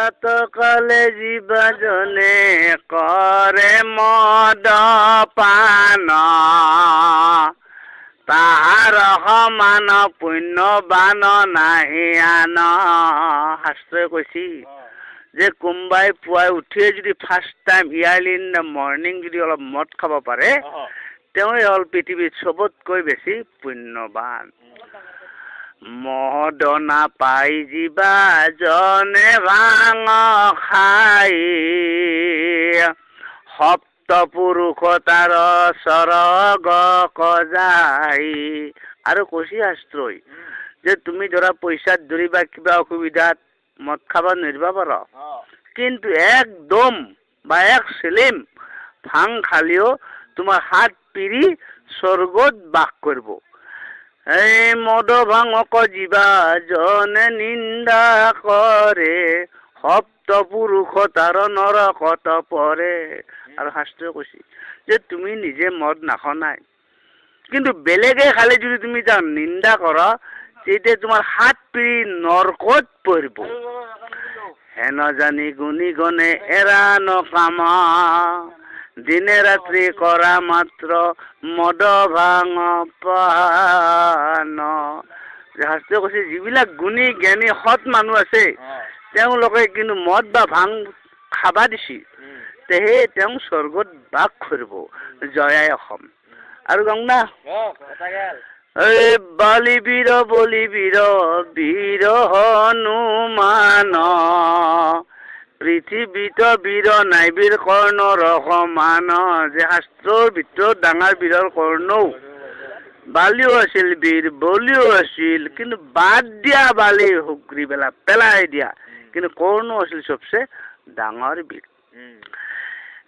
প্ৰাতকালে যিবাজনে কৰে মদ পান, তাহাৰ সমান পুণ্যবান নাহি আন। শাস্ত্ৰই কৈছি যে কোনোবাই পুৱাই উঠিয়ে যদি first time early in the morning যদি অলপ মদ খাব পাৰে, তেওঁৱে হ'ল পৃথিৱীত চবতকৈ বেছি পুণ্যবান। মদ নাপাই যিবা জনে ভাং খাই, সপ্ত পুৰুষ তাৰ স্বৰ্গ যায়। আৰু কৈছে শাস্ত্ৰই যে তুমি ধৰা পইচাত ধৰি বা কিবা অসুবিধাত মদ খাব নোৱাৰিব পাৰ, কিন্তু একদম বা এক চিলিম ভাং খালেও তোমাৰ হাত পিৰি স্বৰ্গত বাস কৰিব। এই মদ ভাঙক যিবা জনে নিন্দা কৰে, সপ্ত পুৰুষ তাৰ নৰকত পৰে। আৰু শাস্ত্ৰই কৈছে যে তুমি নিজে মদ নাখনাই, কিন্তু বেলেগে খালে যদি তুমি তাৰ নিন্দা কৰা, তেতিয়া তোমাৰ হাত পিৰি নৰকত পৰিব। হেন জানি গুণী গণে এৰা নকাম, দিনে ৰাত্ৰি কৰা মাত্ৰ মদ ভাং পান। শাস্ত্ৰই কৈছে যিবিলাক গুণী জ্ঞানী সৎ মানুহ আছে, তেওঁলোকে কিন্তু মদ বা ভাং খাবা দিছি, তেহে তেওঁ স্বৰ্গত বাস কৰিব। জয়াই অসম। আৰু গংনা এই বালি বীৰ বলি বীৰ বীৰ হনুমান, পৃথিৱীত বীৰ নাই বীৰ কৰ্ণৰ সমান। যে শাস্ত্ৰৰ ভিতৰত ডাঙৰ বীৰৰ কৰ্ণও, বালিও আছিল বীৰ, বলিও আছিল, কিন্তু বাদ দিয়া বালি সুগ্ৰী পেলা পেলাই দিয়া, কিন্তু কৰ্ণ আছিল চবচে ডাঙৰ বীৰ।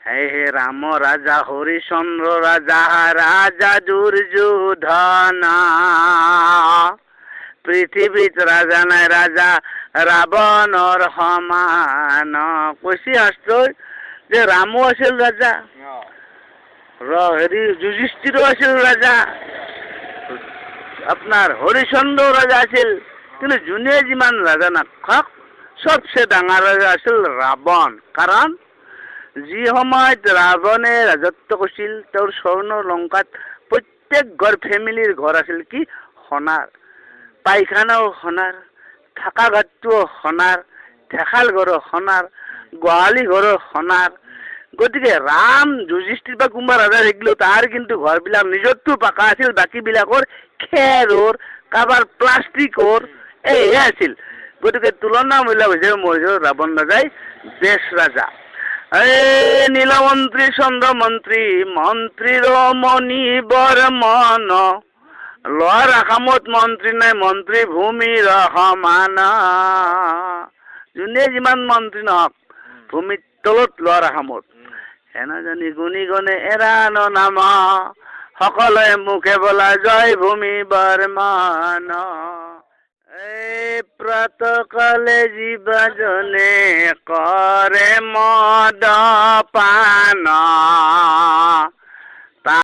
হে হে ৰাম ৰাজা হৰিচন্দ্ৰ ৰাজা ৰাজা দুৰ্যোধন, পৃথিৱীত ৰাজা নাই ৰাজা ৰাৱণৰ সমান। কৈছে শাস্ত্ৰই যে ৰামো আছিল ৰাজা, হেৰি যুধিষ্ঠিৰো আছিল ৰাজা, আপোনাৰ হৰিচন্দ্ৰ ৰাজা আছিল, কিন্তু যোনে যিমান ৰাজা নাথাকক চবচে ডাঙৰ ৰাজা আছিল ৰাৱণ। কাৰণ যি সময়ত ৰাৱণে ৰাজত্ব কৰিছিল, তেওঁৰ স্বৰ্ণ লংকাত প্ৰত্যেক ঘৰ ফেমিলিৰ ঘৰ আছিল কি সোণাৰ, পায়খানাও সোণাৰ, থকা ঘৰটোও সোণাৰ, ঠেকাল ঘৰো সোণাৰ, গোহালি ঘৰো সোণাৰ। গতিকে ৰাম যুধিষ্ঠিৰ বা কোনোবা ৰাজা থাকিলেও তাৰ কিন্তু ঘৰবিলাক নিজৰটো পাকা আছিল, বাকীবিলাকৰ খেৰৰ, কাৰোবাৰ প্লাষ্টিকৰ এইহে আছিল। গতিকে তুলনামূলক হিচাপে মই ৰাৱণ ৰাজাই বেষ্ট ৰাজা। এই নীলমন্ত্ৰী চন্দ্ৰমন্ত্ৰী মন্ত্ৰীৰ মণি বৰ্মন, লোৱাৰ আসামত মন্ত্ৰী নাই মন্ত্ৰী ভূমিৰ সমান। যোনে যিমান মন্ত্ৰী নহওক ভূমিৰ তলত লোৱাৰ আসামত। হেন জানি গুণী গণে এৰা নাম, সকলোৱে মুখে বোলা জয় ভূমি বৰ্মন। এই প্ৰাতকালে যিবাজনে কৰে মদ পান,